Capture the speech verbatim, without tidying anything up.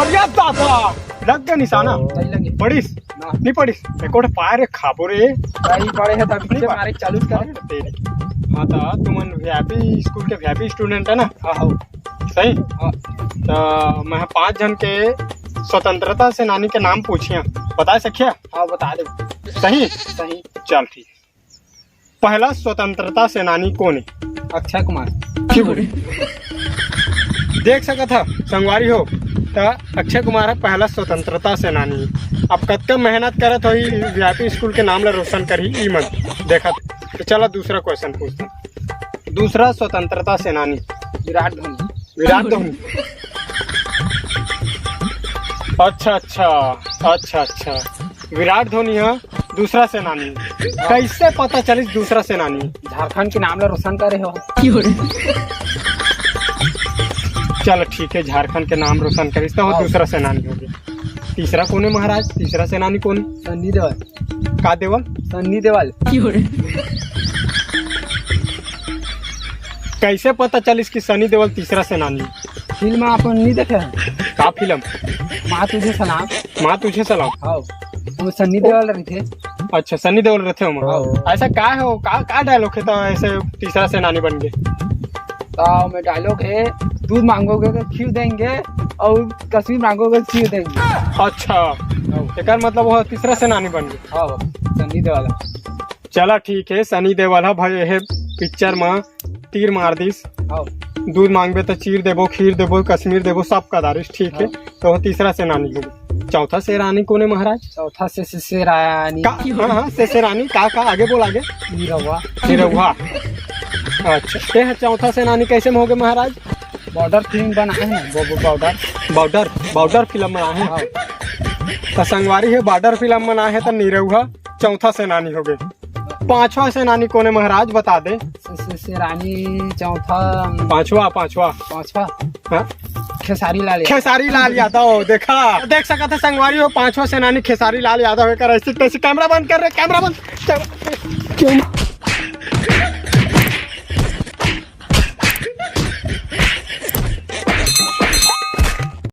अरे दादा, लग गया निशाना। नहीं लगे। पड़िस? ना। नहीं पड़िस। एक और पाए रे खाबो रे। भाई बड़े है तब नहीं पीछे पा- मारे चालू कर। तेरी। हाँ तो तुमन वीआईपी स्कूल के वीआईपी स्टूडेंट है ना? हाँ, हाँ। सही? हाँ। तो मैं पांच जन के स्वतंत्रता सेनानी के नाम पूछिया, बता सकिया? हाँ, बता दे। सही? सही। चल ठीक। पहला स्वतंत्रता सेनानी कोन हे? अक्षय कुमार। क्यों? देख सकत ह संगवारी हो, त अक्षय कुमार है पहला स्वतंत्रता सेनानी। अब कतका मेहनत करत होही, वीआईपी स्कूल के नाम ला रोशन करही, ई मन देखत। तो चला दूसरा क्वेश्चन पूछते हैं। दूसरा स्वतंत्रता सेनानी विराट धोनी। विराट धोनी। अच्छा अच्छा, अच्छा अच्छा। विराट धोनी ह दूसरा सेनानी। कैसे पता चलिस दूसरा सेनानी? झारखंड के नाम ला रोशन करे हो। चल ठीक है, झारखंड के नाम रोशन करिस तो वो हाँ। दूसरा सेनानी हो गया। तीसरा कोन हे महाराज? तीसरा सेनानी कोन हे? सन्नी देवल। का देवल? सन्नी देवल। कैसे पता चलिस कि सनी देवल तीसरा सेनानी? फिल्म आप नहीं देखे हैं? का फिल्म? माँ तुझे सलाम। माँ तुझे सलाम। हाँ, वो सन्नी देवल रहिथे। अच्छा, सनी देवल रहिथे ओमा। हाँ। ऐसा का हे वो? का, का डायलॉग हे तो ऐसे तीसरा सेनानी बन गए? तो मैं डायलॉग है, दूध मांगोगे तो खीर देंगे और कश्मीर मांगोगे तो चीर देंगे। अच्छा, हाँ। एकर मतलब वो तीसरा सेनानी बन गए। हाँ, सन्नी देवल। चला ठीक है, सनी देवल ह भाई ये पिक्चर में तीर मार दिस। हाँ। दूध मांगबे तो चीर देबो, खीर देबो, कश्मीर देबो, सब का दारिस, ठीक है। हाँ। तो वो तीसरा सेनानी हो गए। चौथा सेनानी कोन हे महाराज? चौथा से, से, सेनानी। का? हाँ, हाँ, से, सेनानी का, का? आगे बोल, आगे। निरहुआ। निरहुआ। अच्छा, ये है चौथा सेनानी कैसे में हो गए महाराज? बॉर्डर फिल्म बनाए हैं ना, बॉ-, बॉ-, बॉर्डर। बॉर्डर, बॉर्डर फिल्म बनाए हैं। हाँ। तो संगवारी है, बॉर्डर फिल्म बनाए हैं तो निरहुआ चौथा सेनानी हो गए। पांचवा सेनानी कोन हे महाराज, बता दे। से, से, सेनानी चौथा। पांचवा, पांचवा। पांचवा। हाँ? खेसारी लाल यादव। खेसारी लाल यादव, देखा, देख सकत ह संगवारी हो, पांचवा सेनानी खेसारी लाल यादव हे। कर ऐसी तैसी, कैमरा बंद कर रे, कैमरा बंद। Camera, camera.